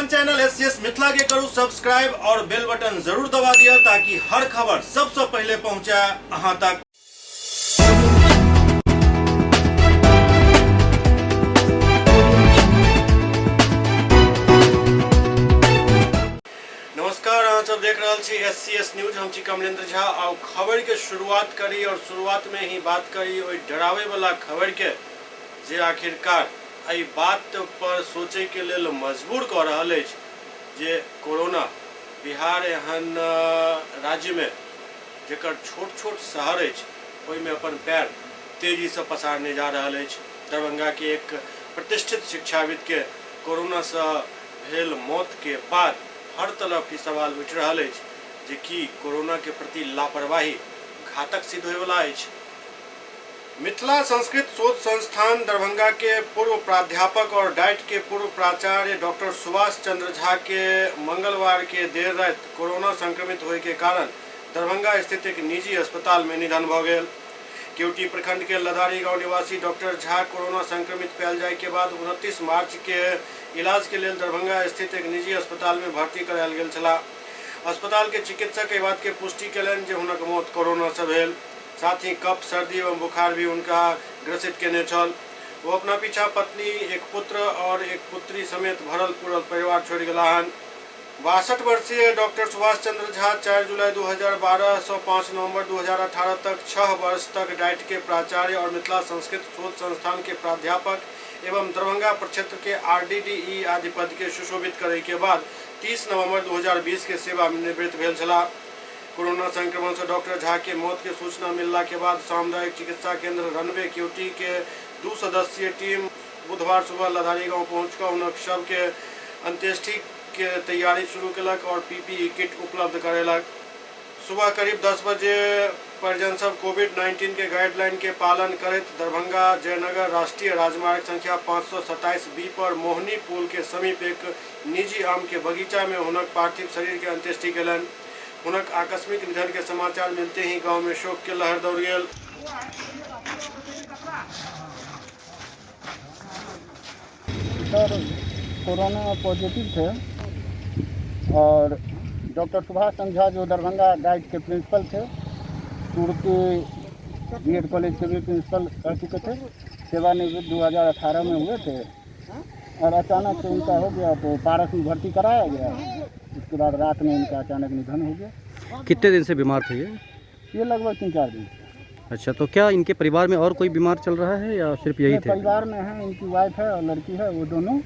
अपन channel SCS Mithila के करू सब्सक्राइब और बेल बटन जरूर दबा दिया ताकि हर खबर सबसे पहले पहुंचे अहां तक। नमस्कार, अहाँ सब देख रहल छी एससीएस न्यूज। हम छी कमलेंद्र झा। और खबर के शुरुआत करी और शुरुआत में ही बात करी ओहि डरावे वाला खबर के जे आखिरकार एहि बात पर सोचे के लेल मजबूर कऽ रहल अछि जे कोरोना बिहार एहन राज्य में जेकर छोट छोट शहर अछि ओहिमे अपन पैर तेजीसँ पसारने जा रहल अछि। दरभंगा के एक प्रतिष्ठित शिक्षाविद के कोरोना सँ भेल मौत के बाद हर तरफ ई सवाल उठि रहल अछि जे की कोरोना के प्रति लापरवाही घातक सिद्ध होयवला अछि। मिथिला संस्कृत शोध संस्थान दरभंगा के पूर्व प्राध्यापक और डाइट के पूर्व प्राचार्य डॉक्टर सुभाष चंद्र झा के मंगलवार के देर राति कोरोना संक्रमित होय के कारण दरभंगा स्थित एक निजी अस्पताल में निधन भ गेल। केवटी प्रखंड के लदारी गांव निवासी डॉक्टर झा कोरोना संक्रमित पायल जाय के बाद 29 मार्च के इलाज के लेल दरभंगा स्थित एक निजी अस्पताल में भर्ती करायल गेल छलाह। अस्पताल के चिकित्सक एहि बात के पुष्टि केलनि जे हुनक मौत कोरोना से भेल। साथ ही कफ, सर्दी एवं बुखार भी उनका ग्रसित केने छल। वो अपना पीछा पत्नी, एक पुत्र और एक पुत्री समेत भरल पूरल परिवार छोड़ि गेला हन। 62 वर्षीय डॉक्टर सुभाष चंद्र झा 4 जुलाई 2012 से 5 नवंबर 2018 तक 6 वर्ष तक डाइट के प्राचार्य और मिथिला संस्कृत शोध संस्थान के प्राध्यापक एवं दरभंगा प्रक्षेत्र के आरडीडीई आदि पद के सुशोभित करे के बाद 30 नवंबर 2020 के सेवा निवृत्त भेल छलाह। कोरोना संक्रमण से डॉक्टर झा के मौत के सूचना मिलला के बाद सामुदायिक चिकित्सा केंद्र रनवे क्यूटी के 2 सदस्यीय टीम बुधवार सुबह लधारी गांव पहुंचकर हुनक शव के अंत्येष्टि के तैयारी शुरू केलक और पीपीई किट उपलब्ध करेलक। सुबह करीब 10 बजे परिजन सब कोविड-19 के गाइडलाइन के पालन करैत दरभंगा जयनगर राष्ट्रीय राजमार्ग संख्या 527 बी पर मोहनी पुल के समीप एक निजी आम के बगीचा में हुनक पार्थिव शरीर के अंत्येष्टि केलनि। हुनक आकस्मिक निधन के समाचार मिलते ही गांव में शोक के लहर दौड़ गेल। सर कोरोना पॉजिटिव थे और डॉक्टर सुभाष चंद्र झा जो दरभंगा डाइट के प्रिंसिपल थे, तुर्की बीएड कॉलेज के भी प्रिंसिपल रह चुके थे, सेवानिवृत्त 2018 में हुए थे और अचानक से उनका हो गया तो पारस में भर्ती कराया गया। उसके बाद रात में उनका अचानक निधन हो गया। कितने दिन से बीमार थे ये? ये लगभग 3-4 दिन से। अच्छा, तो क्या इनके परिवार में और कोई बीमार चल रहा है या सिर्फ यही थे? परिवार में है, इनकी वाइफ है और लड़की है, वो दोनों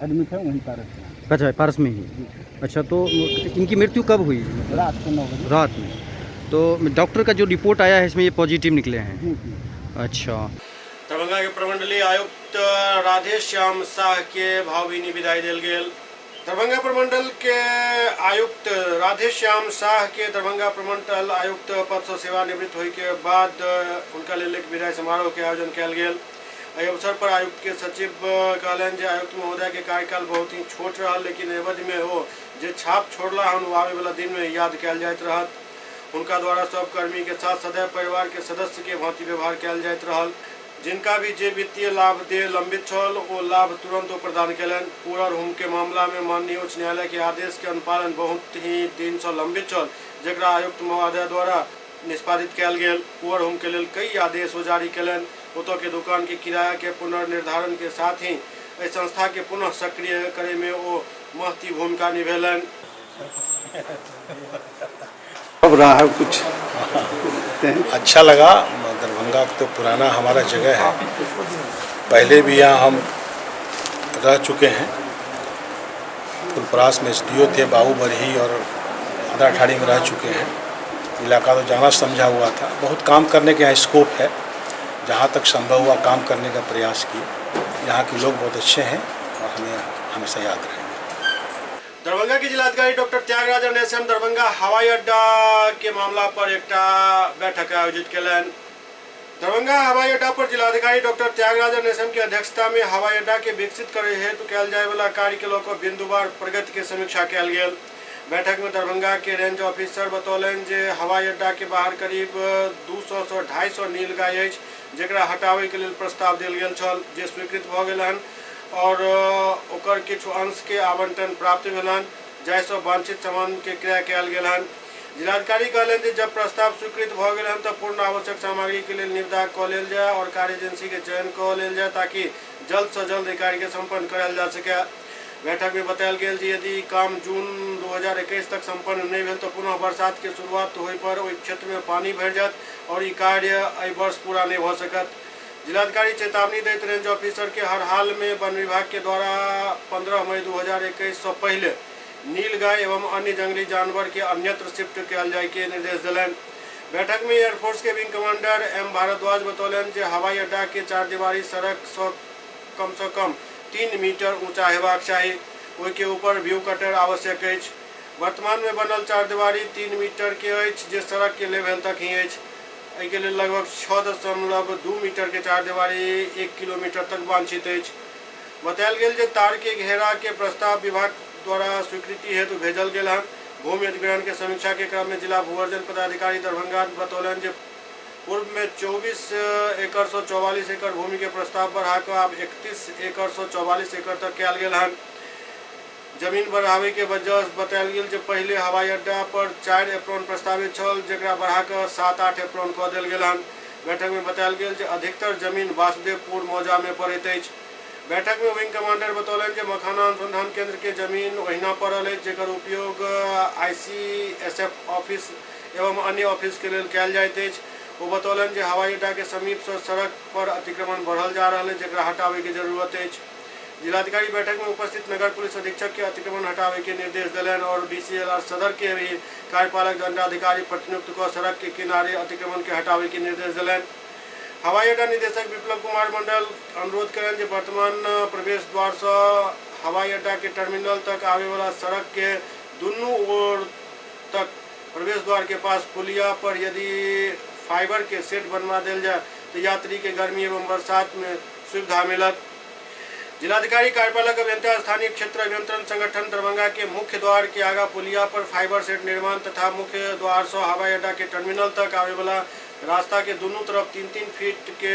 एडमिट है वहीं पारस में। अच्छा, पारस में ही। अच्छा, तो इनकी मृत्यु कब हुई? रात को 9 बजे। रात में। तो डॉक्टर का जो रिपोर्ट आया है इसमें ये पॉजिटिव निकले हैं? जी जी। अच्छा। दरभंगा के प्रमंडलीय आयुक्त राधेश्याम शाह के भावभीनी विदाई देल गेल। दरभंगा प्रमंडल के आयुक्त राधेश्याम शाह के दरभंगा प्रमंडल आयुक्त पद से सेवानिवृत्त होय के बाद उनका लेल एक विदाई समारोह के आयोजन कयल गेल। एहि अवसर पर आयुक्त के सचिव कहलनि जे आयुक्त महोदय के कार्यकाल बहुत ही छोट रहल, लेकिन अवधि में ओ जे छाप छोड़ला हन ओ आबे वाला दिन में याद कयल जाइत रहत। हुनका द्वारा सब कर्मी के साथ सदैव परिवार के सदस्य के भांति व्यवहार कयल जाइत रहल। जिनका भी जे वित्तीय लाभ दे लंबित छल ओ लाभ तुरंत ओ प्रदान कयलनि। पूरा होम के मामला में माननीय उच्च न्यायालय के आदेश के अनुपालन बहुत ही दिन से लंबित छल, जकरा आयुक्त महोदय द्वारा निष्पादित कयल गेल। पुअर होम के लेल कई आदेश ओ जारी कयलनि। ओतऽ के दुकान के किराया के पुनर्निर्धारण के साथ ही एहि संस्था के पुनः सक्रिय करे में ओ महती भूमिका निभेलनि। अब रहा है कुछ अच्छा लगा। दरभंगा तो पुराना हमारा जगह है, पहले भी यहाँ हम रह चुके हैं। फुलपरास में एसडीओ थे, बाबू बरही और आदाठाड़ी में रह चुके हैं। इलाका तो जाना समझा हुआ था। बहुत काम करने के यहाँ स्कोप है, जहाँ तक संभव हुआ काम करने का प्रयास किए। यहाँ के लोग बहुत अच्छे हैं और हमें हमेशा याद रहेंगे। दरभंगा के जिलाधिकारी डॉक्टर त्यागराजन एसएम दरभंगा हवाई अड्डा के मामला पर एकटा बैठक आयोजित केलनि। दरभंगा हवाई अड्डा पर जिलाधिकारी डॉक्टर त्यागराजन एसएम के अध्यक्षता में हवाई अड्डा के विकसित करे हेतु कयल जाय वाला कार्य के लऽ कऽ बिंदुवार प्रगति के समीक्षा कयल गेल। बैठक में दरभंगा के रेंज ऑफिसर बतौलनि जे हवाई अड्डा के बाहर करीब 200 से 250 नील गाय अछि, जेकरा हटाबै के लेल प्रस्ताव देल गेल छल, जे स्वीकृत भऽ गेल हन। आओर ओकर किछु अंश के आवंटन प्राप्त भेल हन, जाहिसँ वांछित सामान के क्रय कयल गेल हन। जिलाधिकारी कहलनि जे जब प्रस्ताव स्वीकृत भऽ गेल हन तऽ पूर्ण आवश्यक सामग्री के लेल निविदा कऽ लेल जाय और कार्य एजेंसी के चयन कऽ लेल जाय ताकि जल्द से जल्द एहि कार्य के संपन्न करायल जा सके। बैठक में बतायल गेल जे यदि काम जून 2021 तक संपन्न नहि भेल तऽ पुनः बरसात के शुरुआत होय पर ओहि क्षेत्र में पानी भरि जायत और ई कार्य एहि वर्ष पूरा नहि भऽ सकत। जिलाधिकारी चेतावनी दैत रेंज ऑफिसर के हर हाल में वन विभाग के द्वारा 15 मई 2021 से पहले नील गाय एवं अन्य जंगली जानवर के अन्यत्र शिफ्ट कयल जाय के निर्देश देलनि। बैठक में एयरफोर्स के विंग कमांडर एम भारद्वाज बतौलनि जे हवाई अड्डा के चारदीवारी सड़क से कम 3 मीटर ऊंचा हेबाक चाही, ओहि के ऊपर व्यू कटर आवश्यक अछि। वर्तमान में बनल चारदीवारी 3 मीटर के अछि जे सड़क के लेवल तक ही अछि। एहि के लेल लगभग 6.2 मीटर के चारदीवारी 1 किलोमीटर तक वांछित अछि। बतायल गेल जे तार के घेरा के प्रस्ताव विभाग द्वारा स्वीकृति हेतु भेजल गेल हन। भूमि अधिग्रहण के समीक्षा के क्रम में जिला भूअर्जन पदाधिकारी दरभंगा बतौलनि जे पूर्व में 24 एकड़ से 44 एकड़ भूमि के प्रस्ताव बढ़ाकर आब 31 एकड़ से 44 एकड़ तक कयल गेल हन। जमीन बढ़ावे के वजह बतायल गेल जे पहले हवाई अड्डा पर 4 एप्रॉन प्रस्तावित छल, जकरा बढ़ाकर 7-8 एप्रॉन कऽ देल गेल हन। बैठक में बतायल गेल जे अधिकतर जमीन वासुदेवपुर मौजा में पड़ैत अछि। बैठक में विंग कमांडर बतौलनि जे मखाना अनुसंधान केंद्र के जमीन ओहिना पड़ल अछि, जकर उपयोग आईसीएसएफ ऑफिस एवं अन्य ऑफिस के लेल कयल जाइत अछि। ओ बतौलनि जे हवाई अड्डा के समीप से सड़क पर अतिक्रमण बढ़ल जा रहल अछि, जकरा हटाबे के जरूरत अछि। जिलाधिकारी बैठक में उपस्थित नगर पुलिस अधीक्षक के अतिक्रमण हटाबे के निर्देश देलनि और डीसीएलआर सदर के भी कार्यपालक दंडाधिकारी प्रतिनियुक्त कऽ सड़क के किनारे अतिक्रमण के हटाबे के निर्देश देलनि। हवाई अड्डा निदेशक विप्लव कुमार मंडल अनुरोध कयलनि जे वर्तमान प्रवेश द्वार से हवाई अड्डा के टर्मिनल तक आवे वाला सड़क के दुनू ओर तक प्रवेश द्वार के पास पुलिया पर यदि फाइबर के सेट बनवा देल जाय तो यात्री के गर्मी एवं बरसात में सुविधा मिलत। जिलाधिकारी कार्यपालक अभियंता स्थानीय क्षेत्र अभियंत्रण संगठन दरभंगा के मुख्य द्वार के आगा पुलिया पर फाइबर सेट निर्माण तथा मुख्य द्वार से हवाई अड्डा के टर्मिनल तक आवे वाला रास्ता के दोनों तरफ 3-3 फीट के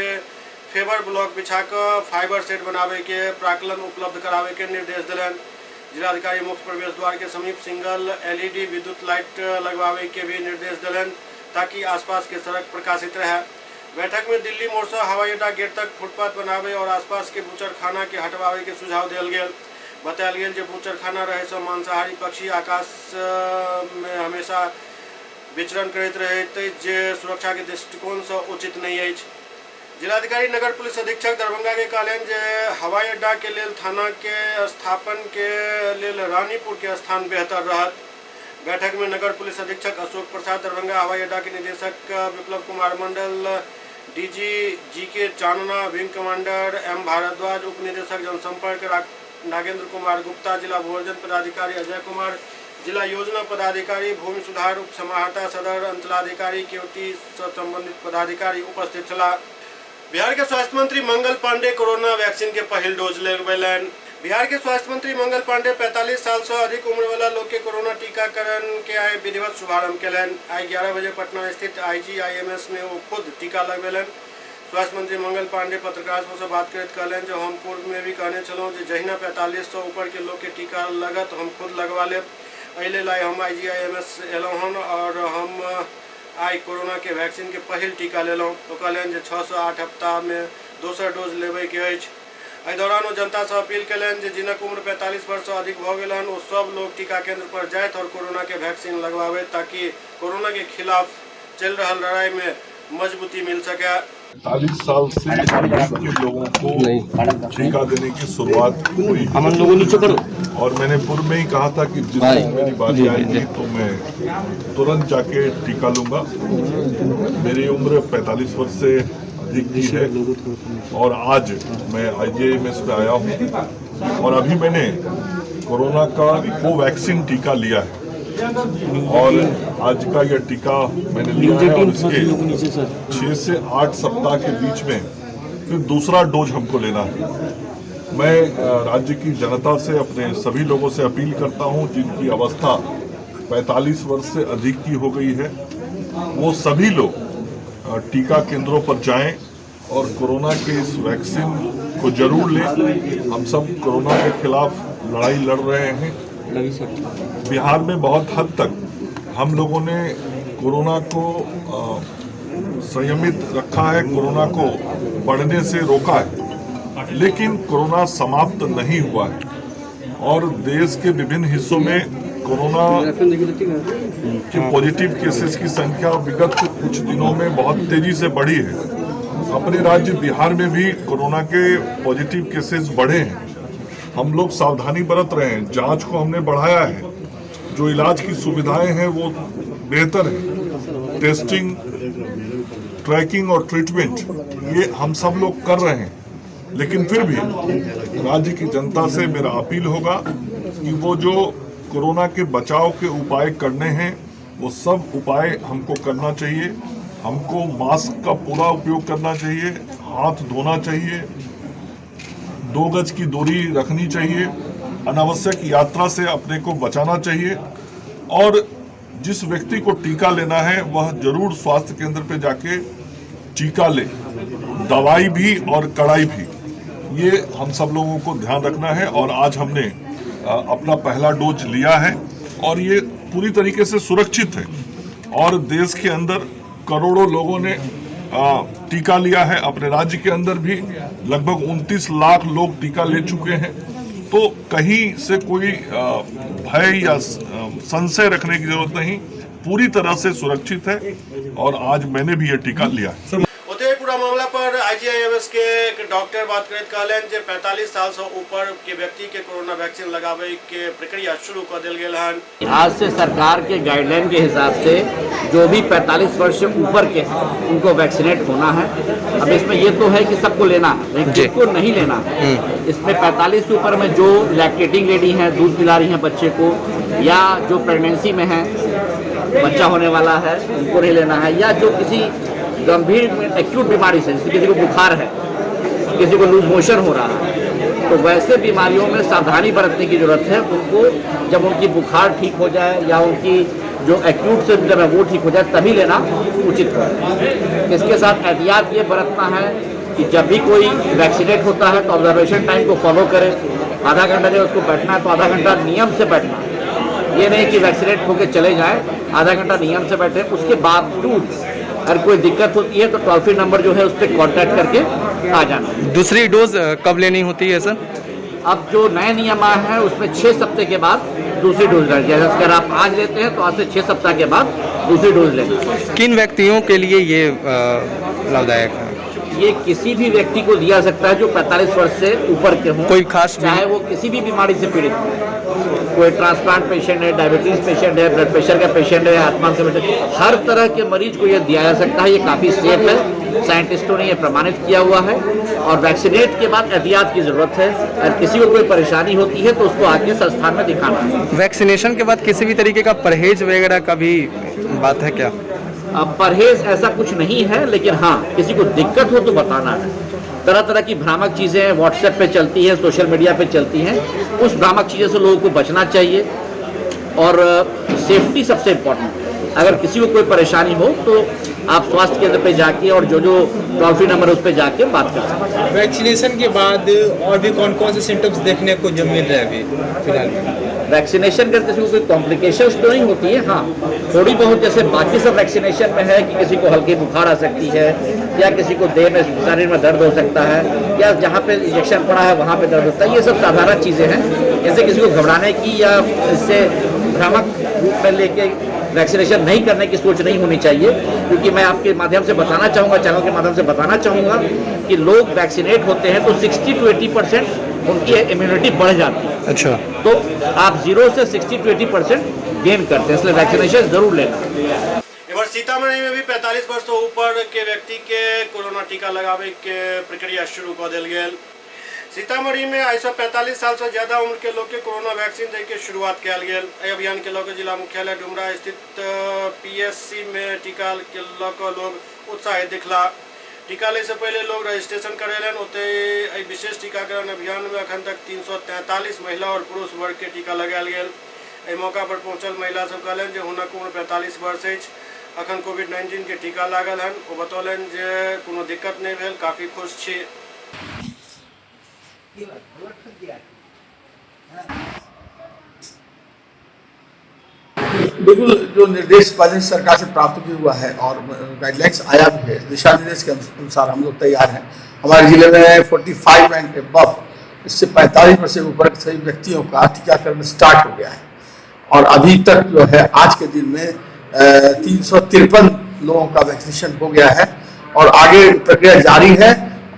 फेबर ब्लॉक बिछाकर फाइबर सेट बनावे के प्राकलन उपलब्ध करावे के निर्देश दिलनि। जिलाधिकारी मुख्य प्रवेश द्वार के समीप सिंगल एलईडी विद्युत लाइट लगवावे के भी निर्देश दिलनि ताकि आसपास के सड़क प्रकाशित रहे। बैठक में दिल्ली मोड़ से हवाई अड्डा गेट तक फुटपाथ बनावे और आसपास के बूचड़खाना के हटवावे के सुझाव दियल गेल। बतायल गेल जे बूचड़खाना रहे से मांसाहारी पक्षी आकाश में हमेशा विचरण करैत रहैत अछि, जे सुरक्षा के दृष्टिकोण से उचित नहीं अछि। जिलाधिकारी नगर पुलिस अधीक्षक दरभंगा के कहलनि जे हवाई अड्डा के लेल थाना के स्थापन के लेल रानीपुर के स्थान बेहतर रहत। बैठक में नगर पुलिस अधीक्षक अशोक प्रसाद, दरभंगा हवाई अड्डा के निदेशक Viplav Kumar Mandal, DG G K Channa, wing commander M Bhardwaj, उप निदेशक जनसंपर्क नागेंद्र कुमार गुप्ता, जिला भूअर्जन पदाधिकारी अजय कुमार, जिला योजना पदाधिकारी, भूमि सुधार उप समाहर्ता सदर अंचलाधिकारी, केवटी से संबंधित पदाधिकारी उपस्थित छलाह। बिहार के स्वास्थ्य मंत्री मंगल पांडे कोरोना वैक्सीन के पहिल डोज लगबेलनि। बिहार के स्वास्थ्य मंत्री मंगल पांडे 45 साल से अधिक उम्र वाला लोग के कोरोना टीकाकरण के आइ विधिवत शुभारंभ केलनि। आइ 11 बजे पटना स्थित आईजीआईएमएस में वो खुद टीका लगबेलनि। स्वास्थ्य मंत्री मंगल पांडे पत्रकार सबसे बात करैत कहलनि जे हम पूर्व में भी कहने छलहुँ जे जहिना 45 से ऊपर के लोग के टीका लगत हम खुद लगवा लेब। एहि लेल आइ हम आईजीआईएमएस एलहुँ हन और हम आइ कोरोना के वैक्सीन के पहिल टीका लेलहुँ। ओ कहलनि जे 6 से 8 हफ्ता में दोसर डोज लेबे के अछि। एहि दौरान ओ जनता से अपील कयलनि जे जिनक उम्र 45 वर्ष से अधिक भऽ गेल हन ओ सब लोग टीका केंद्र पर जाथि और कोरोना के वैक्सीन लगवाबे ताकि कोरोना के खिलाफ चल रहा लड़ाई में मजबूती मिल सके। 45 साल से अधिक के लोगों को टीका देने की शुरुआत हुई हम लोगों नीचे करो। और मैंने पूर्व में ही कहा था कि जिस दिन मेरी बारी आएगी तो मैं तुरंत जाके टीका लूंगा। मेरी उम्र 45 वर्ष से अधिक की है और आज मैं आईजीआईएमएस में आया हूँ और अभी मैंने कोरोना का कोवैक्सीन टीका लिया है और आज का यह टीका मैंने लिया है और इसके 6 से 8 सप्ताह के बीच में फिर दूसरा डोज हमको लेना है। मैं राज्य की जनता से, अपने सभी लोगों से अपील करता हूं जिनकी अवस्था 45 वर्ष से अधिक की हो गई है वो सभी लोग टीका केंद्रों पर जाएं और कोरोना के इस वैक्सीन को जरूर लें। हम सब कोरोना के खिलाफ लड़ाई लड़ रहे हैं। बिहार में बहुत हद तक हम लोगों ने कोरोना को संयमित रखा है, कोरोना को बढ़ने से रोका है, लेकिन कोरोना समाप्त नहीं हुआ है और देश के विभिन्न हिस्सों में कोरोना के पॉजिटिव केसेस की संख्या विगत कुछ दिनों में बहुत तेजी से बढ़ी है। अपने राज्य बिहार में भी कोरोना के पॉजिटिव केसेस बढ़े हैं। हम लोग सावधानी बरत रहे हैं, जांच को हमने बढ़ाया है, जो इलाज की सुविधाएं हैं वो बेहतर है, टेस्टिंग, ट्रैकिंग और ट्रीटमेंट ये हम सब लोग कर रहे हैं। लेकिन फिर भी राज्य की जनता से मेरा अपील होगा कि वो जो कोरोना के बचाव के उपाय करने हैं वो सब उपाय हमको करना चाहिए। हमको मास्क का पूरा उपयोग करना चाहिए, हाथ धोना चाहिए, 2 गज की दूरी रखनी चाहिए, अनावश्यक यात्रा से अपने को बचाना चाहिए और जिस व्यक्ति को टीका लेना है वह जरूर स्वास्थ्य केंद्र पे जाके टीका ले। दवाई भी और कड़ाई भी, ये हम सब लोगों को ध्यान रखना है। और आज हमने अपना पहला डोज लिया है और ये पूरी तरीके से सुरक्षित है और देश के अंदर करोड़ों लोगों ने टीका लिया है। अपने राज्य के अंदर भी लगभग 29 लाख लोग टीका ले चुके हैं। तो कहीं से कोई भय या संशय रखने की जरूरत नहीं, पूरी तरह से सुरक्षित है और आज मैंने भी ये टीका लिया है। ओतहि पूरा मामला पर आईजीआईएमएस के एक डॉक्टर बात करैत कहलनि जे 45 साल से ऊपर के व्यक्ति के कोरोना वैक्सीन लगावे के प्रक्रिया शुरू कर देल गेल हन। आज से सरकार के गाइडलाइन के हिसाब से जो भी 45 वर्ष से ऊपर के हैं उनको वैक्सीनेट होना है। अब इसमें ये तो है कि सबको लेना है, लेकिन किसको नहीं लेना है। इसमें 45 से ऊपर में जो लैक्टेटिंग लेडी हैं, दूध पिला रही हैं बच्चे को, या जो प्रेगनेंसी में है, बच्चा होने वाला है, उनको नहीं लेना है, या जो किसी गंभीर एक्यूट बीमारी से, जैसे किसी को बुखार है, किसी को लूज मोशन हो रहा है, तो वैसे बीमारियों में सावधानी बरतने की ज़रूरत है। उनको जब उनकी बुखार ठीक हो जाए या उनकी जो एक्यूट सिम्टम है वो ठीक हो जाए तभी लेना उचित है। इसके साथ एहतियात ये बरतना है कि जब भी कोई वैक्सीनेट होता है तो ऑब्जर्वेशन टाइम को फॉलो करे। आधा घंटा जब उसको बैठना है तो आधा घंटा नियम से बैठना, ये नहीं कि वैक्सीनेट होकर चले जाएँ, आधा घंटा नियम से बैठे। उसके बावजूद अगर कोई दिक्कत होती है तो टोल फ्री नंबर जो है उस पर कॉन्टैक्ट करके आ जाना। दूसरी डोज कब लेनी होती है सर? अब जो नए नियम आए हैं उसमें 6 सप्ताह के बाद दूसरी डोज लेनी। जैसे अगर आप आज लेते हैं तो आज से 6 सप्ताह के बाद दूसरी डोज लेना। किन व्यक्तियों के लिए ये लाभदायक है? ये किसी भी व्यक्ति को दिया सकता है जो 45 वर्ष से ऊपर के हों, कोई खास, चाहे वो किसी भी बीमारी से पीड़ित हो, कोई ट्रांसप्लांट पेशेंट है, डायबिटीज़ पेशेंट है, ब्लड प्रेशर का पेशेंट है, आत्मा से पेशेंट, हर तरह के मरीज को यह दिया जा सकता है। ये काफ़ी सेफ है, साइंटिस्टों ने यह प्रमाणित किया हुआ है। और वैक्सीनेट के बाद एहतियात की ज़रूरत है। अगर किसी को कोई परेशानी होती है तो उसको आके संस्थान में दिखाना है। वैक्सीनेशन के बाद किसी भी तरीके का परहेज वगैरह का भी बात है क्या? अब परहेज ऐसा कुछ नहीं है, लेकिन हाँ किसी को दिक्कत हो तो बताना है। तरह तरह की भ्रामक चीज़ें व्हाट्सएप पे चलती हैं, सोशल मीडिया पे चलती हैं, उस भ्रामक चीज़ों से लोगों को बचना चाहिए और सेफ्टी सबसे इम्पोर्टेंट है। अगर किसी को कोई परेशानी हो तो आप स्वास्थ्य केंद्र पे जाके और जो जो टोल फ्री नंबर है उस पे जाके बात कर सकते हैं। वैक्सीनेशन के बाद और भी कौन कौन से सिम्टम्स देखने को जो मिल रहे हैं अभी फिलहाल में? वैक्सीनेशन करते किसी को कोई कॉम्प्लिकेशंस तो नहीं होती है। हाँ, थोड़ी बहुत जैसे बाकी सब वैक्सीनेशन में है कि किसी को हल्की बुखार आ सकती है या किसी को देह में, शरीर में दर्द हो सकता है, या जहाँ पे इंजेक्शन पड़ा है वहाँ पे दर्द होता है। ये सब साधारण चीज़ें हैं। इससे किसी को घबराने की या इससे भ्रामक रूप में लेके वैक्सीनेशन नहीं करने की सोच नहीं होनी चाहिए, क्योंकि मैं आपके माध्यम से बताना चाहूँगा, चैनल के माध्यम से बताना चाहूँगा कि लोग वैक्सीनेट होते हैं तो 60 to 80% उनकी इम्यूनिटी बढ़ जाती है। अच्छा, तो आप 0 से 60 to 80% gain करते हैं, इसलिए वैक्सीनेशन जरूर लेना। इधर सीतामढ़ी में भी 45 वर्ष से ऊपर के व्यक्ति के कोरोना टीका लगावे के प्रक्रिया शुरू कर देल गेल। सीतामढ़ी में आइ से 45 साल से ज्यादा उम्र के लोग के कोरोना वैक्सीन दे के शुरुआत कयल गेल। एहि अभियान के लऽ के जिला मुख्यालय डुमरा स्थित पीएससी में टीका के लऽ कऽ लोग उत्साहित दिखला। टीका लै से पहले लोग रजिस्ट्रेशन करेलन। ओतहि एहि विशेष टीकाकरण अभियान में अखन तक 343 महिला और पुरुष वर्ग के टीका लगायल गेल। एहि मौका पर पहुंचल महिला सब कहलनि जे हुनक उम्र 45 वर्ष अछि, अखन कोविड-19 के टीका लागल हन। ओ बतौलनि जे कोनो दिक्कत नहीं भेल, काफ़ी खुश छी। बिल्कुल, जो निर्देश प्रदेश सरकार से प्राप्त भी हुआ है और गाइडलाइंस आया भी है, दिशा निर्देश के अनुसार हम लोग तैयार हैं। हमारे जिले में 45 एंड अबव, इससे 45 वर्ष से ऊपर के सभी व्यक्तियों का टीकाकरण स्टार्ट हो गया है और अभी तक जो है आज के दिन में 353 लोगों का वैक्सीनेशन हो गया है और आगे प्रक्रिया जारी है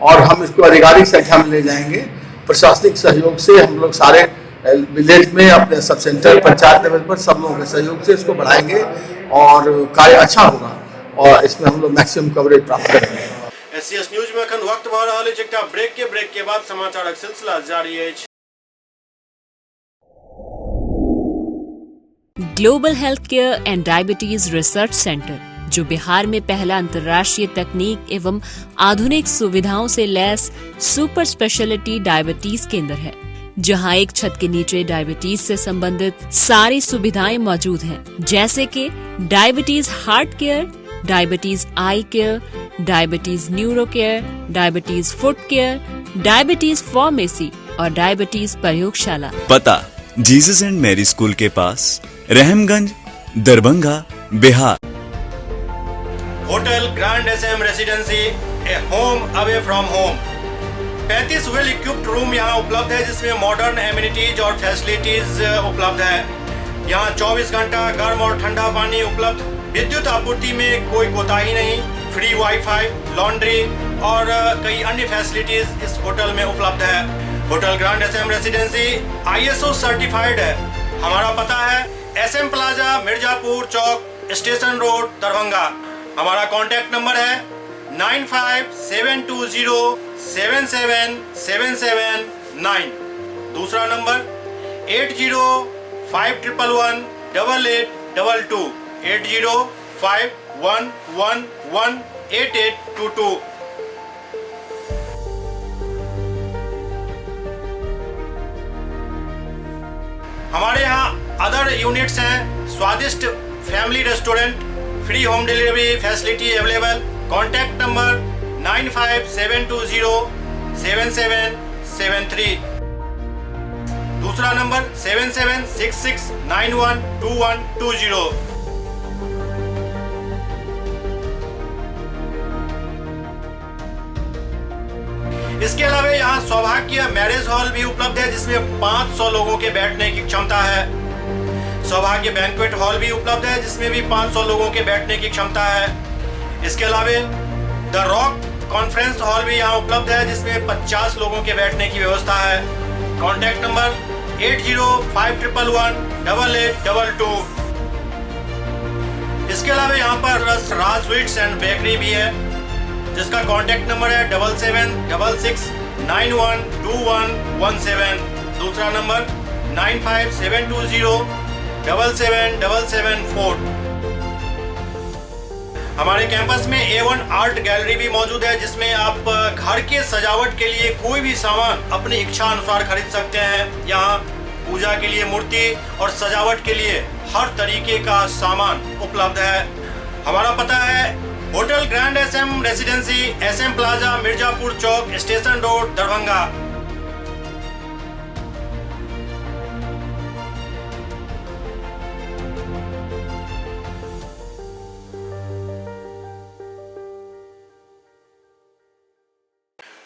और हम इसको आधिकारिक संख्या में ले जाएंगे। प्रशासनिक सहयोग से हम लोग सारे विलेज में अपने सब सेंटर पंचायत लेवल पर सब लोगों के सहयोग से इसको बढ़ाएंगे और कार्य अच्छा होगा और इसमें हम लोग मैक्सिमम कवरेज प्राप्त करेंगे। एससीएस न्यूज में अखन वक्त भऽ रहल अछि एकटा ब्रेक के। ब्रेक के बाद समाचारक सिलसिला जारी अछि। Global health care and diabetes research centre, जो बिहार में पहला अंतर्राष्ट्रीय तकनीक एवं आधुनिक सुविधाओं से लैस सुपर स्पेशलिटी डायबिटीज केंद्र है, जहां एक छत के नीचे डायबिटीज से संबंधित सारी सुविधाएं मौजूद हैं, जैसे कि diabetes heart care, diabetes eye care, diabetes neuro care, diabetes foot care, diabetes pharmacy और डायबिटीज प्रयोगशाला। पता: जीसस एंड मैरी स्कूल के पास, Rahamganj, Darbhanga, Bihar. Hotel grand SM residency, a home away from home. 35 well equipped room यहाँ उपलब्ध है, जिसमें modern amenities और facilities उपलब्ध है। यहाँ 24 घंटा गर्म और ठंडा पानी उपलब्ध, विद्युत आपूर्ति में कोई कोताही नहीं, फ्री वाईफाई, लॉन्ड्री और कई अन्य फैसिलिटीज इस होटल में उपलब्ध है। Hotel grand SM residency ISO certified है। हमारा पता है एसएम प्लाजा, मिर्जापुर चौक, स्टेशन रोड, दरभंगा। हमारा कांटेक्ट नंबर है 9572077779। दूसरा नंबर 8051118822, 8051118822। हमारे यहाँ अदर यूनिट्स हैं, स्वादिष्ट family restaurant, free home delivery facility available. Contact number 9572077773। दूसरा नंबर 7766912120। इसके अलावा यहाँ सौभाग्य मैरिज हॉल भी उपलब्ध है, जिसमें 500 लोगों के बैठने की क्षमता है। सौभाग्य बैंक्वेट हॉल भी उपलब्ध है, जिसमें भी 500 लोगों के बैठने की क्षमता है। इसके अलावा the rock conference hall भी यहाँ उपलब्ध है, जिसमें 50 लोगों के बैठने की व्यवस्था है। Contact number 8051118822। इसके अलावा यहाँ पर राज स्वीट्स एंड बेकरी भी है, जिसका कॉन्टैक्ट नंबर है 7766912117। दूसरा नंबर 9572077774। हमारे कैंपस में A1 art gallery भी मौजूद है, जिसमें आप घर के सजावट के लिए कोई भी सामान अपनी इच्छा अनुसार खरीद सकते हैं। यहाँ पूजा के लिए मूर्ति और सजावट के लिए हर तरीके का सामान उपलब्ध है। हमारा पता है hotel grand SM residency, SM plaza, Mirzapur Chowk, station road, Darbhanga.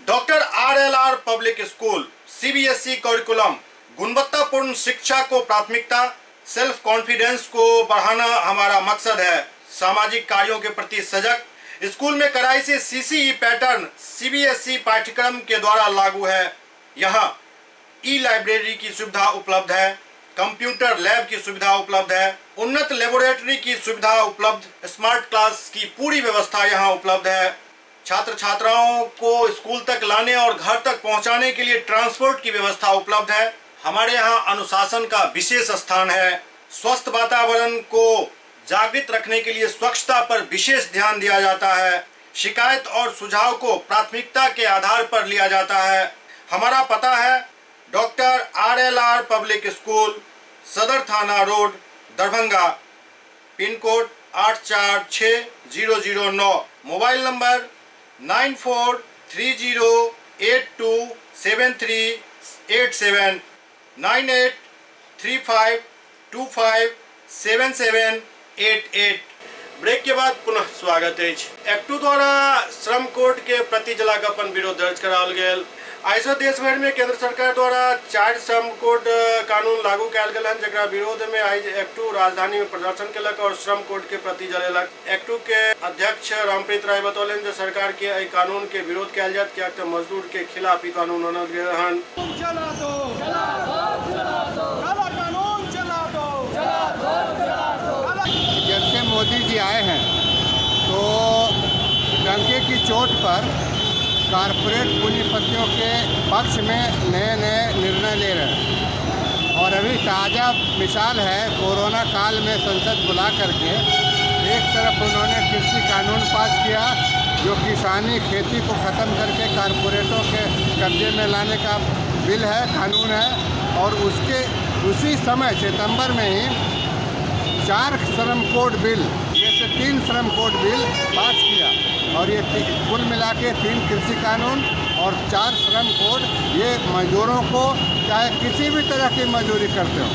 Doctor RLR public school, CBSE curriculum, गुणवत्तापूर्ण शिक्षा को प्राथमिकता, सेल्फ कॉन्फिडेंस को बढ़ाना हमारा मकसद है। सामाजिक कार्यों के प्रति सजग, स्कूल में कड़ाई से सीसीई पैटर्न सीबीएसई पाठ्यक्रम के द्वारा लागू है। यहाँ ई लाइब्रेरी की सुविधा उपलब्ध है, कंप्यूटर लैब की सुविधा उपलब्ध है, उन्नत लेबोरेटरी की सुविधा उपलब्ध, स्मार्ट क्लास की पूरी व्यवस्था यहाँ उपलब्ध है। छात्र छात्राओं को स्कूल तक लाने और घर तक पहुँचाने के लिए ट्रांसपोर्ट की व्यवस्था उपलब्ध है। हमारे यहाँ अनुशासन का विशेष स्थान है। स्वस्थ वातावरण को जागृत रखने के लिए स्वच्छता पर विशेष ध्यान दिया जाता है। शिकायत और सुझाव को प्राथमिकता के आधार पर लिया जाता है। हमारा पता है doctor RLR public school, Sadar थाना road, Darbhanga, pin code 846009, mobile number 943082 73 87 98 35 25 77 88। Break के बाद पुनः स्वागत अछि। एक्टू द्वारा श्रम कोड के प्रति जला अपन विरोध दर्ज कराओल गेल। आइसँ देश भरि में केंद्र सरकार द्वारा 4 श्रम कोड कानून लागू कयल गेल हन, जकरा विरोध में आइ एक्टू राजधानी में प्रदर्शन केलक और श्रम कोड के प्रति जलेलक। एक्टू के अध्यक्ष रामप्रीत राय बतौलनि जे सरकार के एहि कानून के विरोध कयल जायत, कियाक तऽ मजदूर के खिलाफ ई कानून आनल गेल हन। चला दो, चला दो, चला दो, काला कानून चला दो, चला दो, चला दो। जब से मोदी जी आए हैं तो डंके की चोट पर कारपोरेट पूंजीपतियों के पक्ष में नए नए निर्णय ले रहे हैं और अभी ताज़ा मिसाल है कोरोना काल में संसद बुला करके एक तरफ उन्होंने कृषि कानून पास किया जो किसानी खेती को ख़त्म करके कारपोरेटों के कब्जे में लाने का बिल है, कानून है, और उसके उसी समय सितंबर में ही 4 श्रम कोड बिल में से 3 श्रम कोड बिल पास किया और ये कुल मिला के 3 कृषि कानून और 4 श्रम कोड ये मजदूरों को, चाहे किसी भी तरह की मजदूरी करते हो,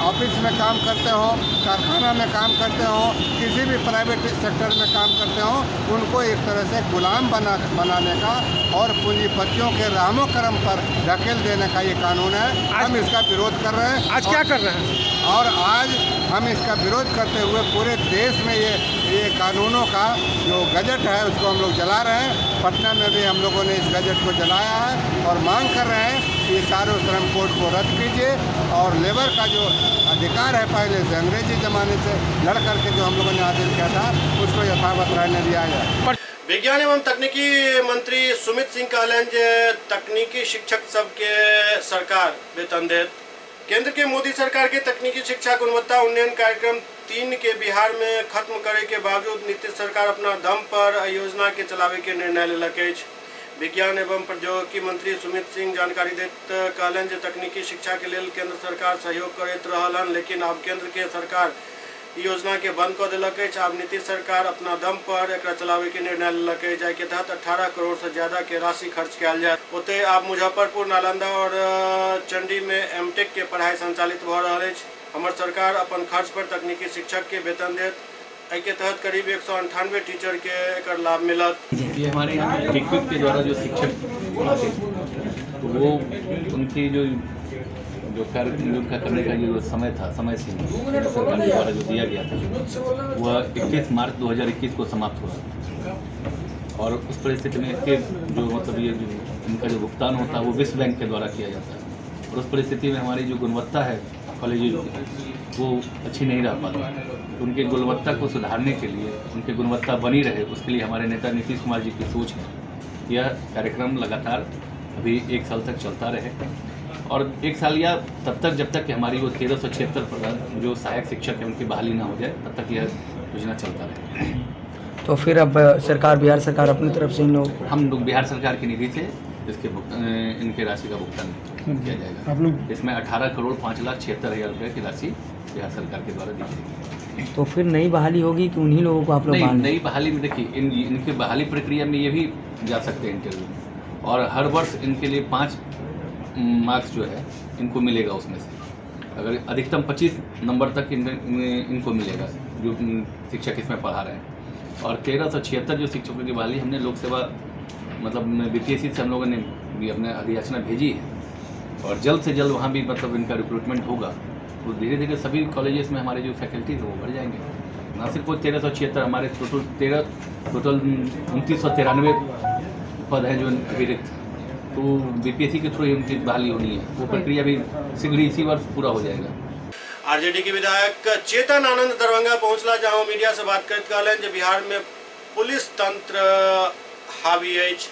ऑफिस में काम करते हो, कारखाना में काम करते हो, किसी भी प्राइवेट सेक्टर में काम करते हो, उनको एक तरह से गुलाम बनाने का और पूंजीपतियों के रहमो करम पर धकेल देने का ये कानून है। हम इसका विरोध कर रहे हैं। आज क्या कर रहे हैं? और आज हम इसका विरोध करते हुए पूरे देश में ये कानूनों का जो गजट है उसको हम लोग जला रहे हैं। पटना में भी हम लोगों ने इस गजट को जलाया है और मांग कर रहे हैं कि ये चारों श्रम कोड को रद्द कीजिए और लेबर का जो अधिकार है पहले से अंग्रेजी ज़माने से लड़ करके जो हम लोगों ने हासिल किया था उसको यथावत रहने दिया जाए। विज्ञान एवं तकनीकी मंत्री सुमित सिंह कहलनि जे तकनीकी शिक्षक सबके सरकार वेतन देत। केंद्र के मोदी सरकार के तकनीकी शिक्षा गुणवत्ता उन्नयन कार्यक्रम 3 के बिहार में खत्म करे के बावजूद नीतीश सरकार अपना दम पर योजना के चलावे के निर्णय लेलक अछि। विज्ञान एवं प्रौद्योगिकी मंत्री सुमित सिंह जानकारी दैत कहलनि जे तकनीकी शिक्षा के लेल केंद्र सरकार सहयोग करैत रहल हन, लेकिन आब केंद्र के सरकार योजना के बंद कऽ देलक अछि। आब नीतीश सरकार अपना दम पर एकरा चलावे के निर्णय लेलक अछि, जाहि के तहत 18 करोड़ से ज्यादा के राशि खर्च कयल जायत। ओतहि आब मुजफ्फरपुर, नालंदा और चंडी में एमटेक के पढ़ाई संचालित भऽ रहल अछि। हमर सरकार अपन खर्च पर तकनीकी शिक्षक के वेतन देत। एहि के तहत करीब 198 टीचर के एकर लाभ मिलत। ये हमारे यहाँ टेक्विक के द्वारा जो शिक्षक आते तो वो उनकी जो कार्य उनका करने का जो समय था, समय सीमा सरकार के द्वारा जो दिया गया था वह 31 मार्च 2021 को समाप्त हुआ और उस परिस्थिति में इसके जो मतलब ये जो इनका जो भुगतान होता है वो विश्व बैंक के द्वारा किया जाता है और उस परिस्थिति में हमारी जो गुणवत्ता है कॉलेज की वो अच्छी नहीं रह पाती। तो उनके गुणवत्ता को सुधारने के लिए, उनकी गुणवत्ता बनी रहे, उसके लिए हमारे नेता नीतीश कुमार जी की सोच है यह कार्यक्रम लगातार अभी 1 साल तक चलता रहे और 1 साल या तब तक जब तक कि हमारी वो 1376 प्रधान जो सहायक शिक्षक हैं उनकी बहाली ना हो जाए तब तक यह योजना चलता रहे। तो फिर अब सरकार, बिहार सरकार अपनी तरफ से इन लोग, हम लोग बिहार सरकार की निधि से इसके इनके राशि का भुगतान किया जाएगा। आप लोग इसमें 18,05,76,000 रुपये की राशि बिहार सरकार के द्वारा दी जाएगी। तो फिर नई बहाली होगी कि उन्हीं लोगों को आप लोग? नहीं, नई बहाली में देखिए इनकी बहाली प्रक्रिया में ये भी जा सकते हैं इंटरव्यू में और हर वर्ष इनके लिए 5 मार्क्स जो है इनको मिलेगा। उसमें से अगर अधिकतम 25 नंबर तक इनको मिलेगा जो शिक्षक इसमें पढ़ा रहे हैं। और 1376 जो शिक्षकों की बहाली हमने लोक सेवा मतलब बीपीएससी से हम लोगों ने भी अपने अधियाचना भेजी है और जल्द से जल्द वहाँ भी मतलब इनका रिक्रूटमेंट होगा। तो धीरे धीरे सभी कॉलेजेस में हमारे जो फैकल्टीज़ वो बढ़ जाएंगे। ना सिर्फ वो 1376, हमारे टोटल 2993 पद हैं जो अभी रिक्त, तो बीपीएससी के थ्रू ही उनकी बहाली होनी है। वो प्रक्रिया भी शीघ्र इसी वर्ष पूरा हो जाएगा। आरजेडी के विधायक चेतन आनंद दरभंगा पहुंचला, जहां मीडिया से बात करते कहलनि जे बिहार में पुलिस तंत्र हावी अछि।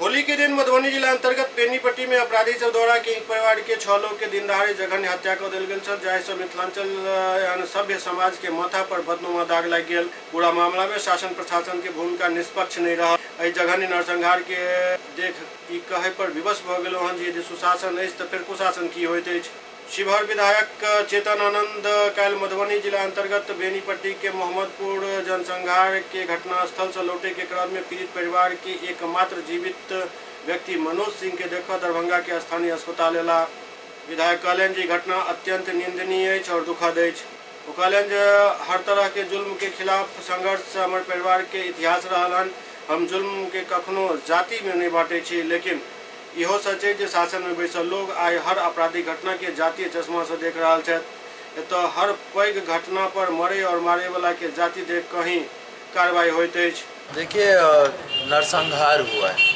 होली के दिन मधुबनी जिला अंतर्गत बेनीपट्टी में अपराधी सब द्वारा के एक परिवार के 6 लोग के दिन दहाड़े जघन्य हत्या कऽ देल गेल छल, जाहि से मिथिलांचल एहन सभ्य समाज के माथा पर बदनुमा दाग लागि गेल। पूरा मामला में शासन प्रशासन के भूमिका निष्पक्ष नहीं रहा। एहि जघन्य नरसंहार के देख ई कहे पर विवश भऽ गेलहुँ हन जे यदि सुशासन अछि तऽ फेर कुशासन की होइत अछि। शिवहर विधायक चेतन आनंद काल्हि मधुबनी जिला अंतर्गत बेनीपट्टी के मोहम्मदपुर जनसंहार के घटनास्थल से लौटे के क्रम में पीड़ित परिवार के एकमात्र जीवित व्यक्ति मनोज सिंह के देखऽ दरभंगा के स्थानीय अस्पताल एला। विधायक कहलनि जे घटना अत्यंत निंदनीय अछि और दुखद अछि। ओ कहलनि जे हर तरह के जुल्म के खिलाफ संघर्ष से हमर परिवार के इतिहास रहल हन। हम जुल्म के कखनो जाति में नहीं बांटे छी, लेकिन इहो सच है जे शासन में बैसल लोग आइ हर आपराधिक घटना के जातीय चश्मा से देख रहल छथि। एतऽ हर पैघ घटना पर मरे और मारे वाला के जाति देख कहीं कार्रवाई होइत अछि। देखिए, नरसंहार हुआ है।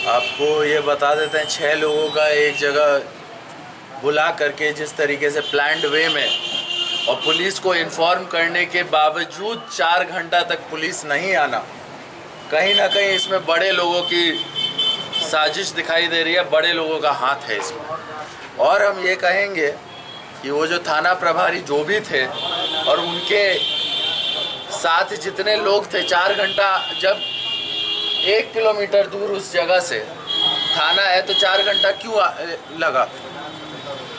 आपको ये बता देते हैं, 6 लोगों का एक जगह बुला करके जिस तरीके से प्लान्ड वे में और पुलिस को इन्फॉर्म करने के बावजूद 4 घंटा तक पुलिस नहीं आना, कहीं ना कहीं इसमें बड़े लोगों की साजिश दिखाई दे रही है, बड़े लोगों का हाथ है इसमें। और हम ये कहेंगे कि वो जो थाना प्रभारी जो भी थे और उनके साथ जितने लोग थे, 4 घंटा जब 1 किलोमीटर दूर उस जगह से थाना है तो 4 घंटा क्यों लगा?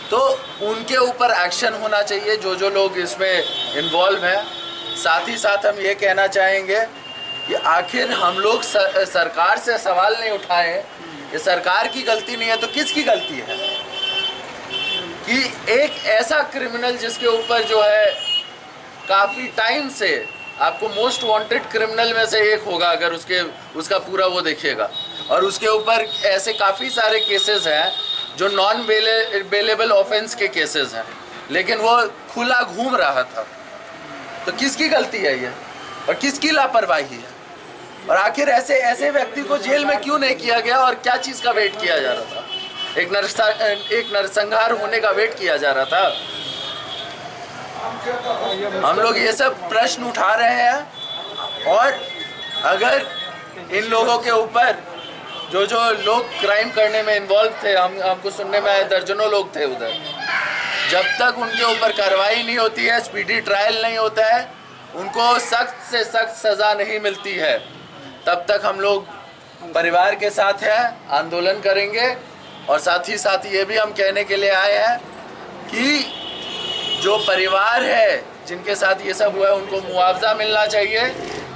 तो उनके ऊपर एक्शन होना चाहिए, जो जो लोग इसमें इन्वॉल्व हैं। साथ ही साथ हम ये कहना चाहेंगे कि आखिर हम लोग सरकार से सवाल नहीं उठाएं, ये सरकार की गलती नहीं है तो किसकी गलती है कि एक ऐसा क्रिमिनल जिसके ऊपर जो है काफ़ी टाइम से आपको मोस्ट वांटेड क्रिमिनल में से एक होगा, अगर उसके उसका पूरा वो देखिएगा, और उसके ऊपर ऐसे काफ़ी सारे केसेस हैं जो नॉन बेलेबल ऑफेंस के केसेस हैं, लेकिन वो खुला घूम रहा था। तो किसकी गलती है ये और किसकी लापरवाही है? और आखिर ऐसे ऐसे व्यक्ति को जेल में क्यों नहीं किया गया और क्या चीज़ का वेट किया जा रहा था? एक नरसंहार होने का वेट किया जा रहा था। हम लोग ये सब प्रश्न उठा रहे हैं। और अगर इन लोगों के ऊपर जो जो लोग क्राइम करने में इन्वॉल्व थे, हमको सुनने में आए दर्जनों लोग थे उधर, जब तक उनके ऊपर कार्रवाई नहीं होती है, स्पीडी ट्रायल नहीं होता है, उनको सख्त से सख्त सज़ा नहीं मिलती है, तब तक हम लोग परिवार के साथ हैं, आंदोलन करेंगे। और साथ ही साथ ये भी हम कहने के लिए आए हैं कि जो परिवार है जिनके साथ ये सब हुआ है उनको मुआवजा मिलना चाहिए,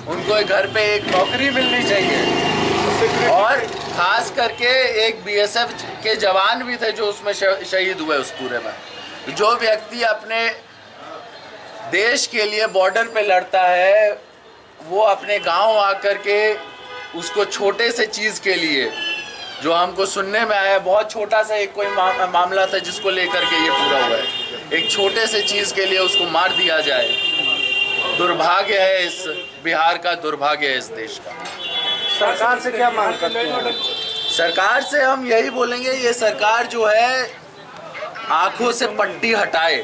उनको एक घर पे एक नौकरी मिलनी चाहिए। और ख़ास करके एक बीएसएफ के जवान भी थे जो उसमें शहीद हुए उस पूरे में। जो व्यक्ति अपने देश के लिए बॉर्डर पे लड़ता है वो अपने गांव आकर के उसको छोटे से चीज़ के लिए, जो हमको सुनने में आया बहुत छोटा सा एक कोई मामला था जिसको लेकर के ये पूरा हुआ है, एक छोटे से चीज़ के लिए उसको मार दिया जाए, दुर्भाग्य है इस बिहार का, दुर्भाग्य है इस देश का। सरकार से क्या मांग करते हैं? सरकार से हम यही बोलेंगे, ये सरकार जो है आंखों से पट्टी हटाए।